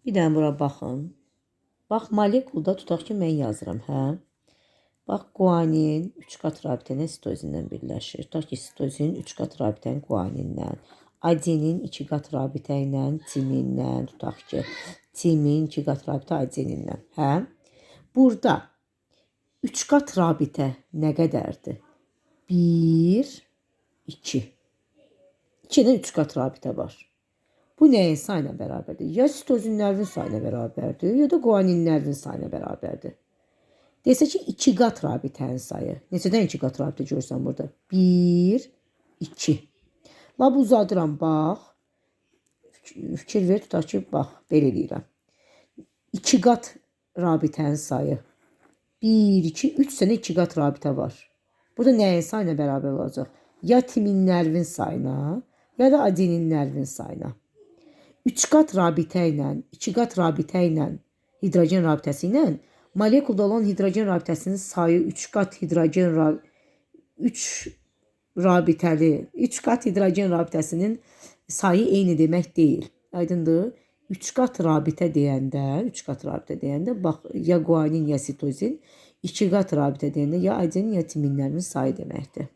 Bir dənə bura baxın. Bax, molekulda tutaq ki, mən yazıram, hə? Bax, guanin 3 qat rabitə ilə sitozinlə birləşir. Tutaq ki, sitozin 3 qat rabitə ilə guaninlə, adenin 2 qat rabitə ilə timinlə, tutaq ki, timin 2 qat rabitə adeninlə, hə? Burada 3 qat rabitə nə qədərdir? 1, 2. 2 ilə 3 qat rabitə var. Bu nəyin sayına bərabərdir? Ya sitozinlərin sayına bərabərdir, ya da guaninlərin sayına bərabərdir. Desə ki, 2 qat rabitənin sayı. Neçədən 2 qat rabitə görürsən burada? 1, 2. Lap uzadıram, bax. Fikir ver, tutaq ki, bax, belə eləyirəm. 2 qat rabitənin sayı. 1, 2, 3 sənə 2 qat rabitə var. Burada nəyin sayına bərabər olacaq? Ya timinlərin sayına, ya da adeninlərin sayına. 3 qat rabitə ilə, 2 qat rabitə ilə, hidrogen rabitəsi ilə molekulda olan hidrogen rabitəsinin sayı 3 qat hidrogen 3 rabitəli 3 qat hidrogen rabitəsinin sayı eyni demək deyil. Aydındır? 3 qat rabitə deyəndə, 3 qat rabitə deyəndə bax ya guanin ya sitozin, 2 qat rabitə deyəndə ya adenin ya timinlərin sayı deməkdir.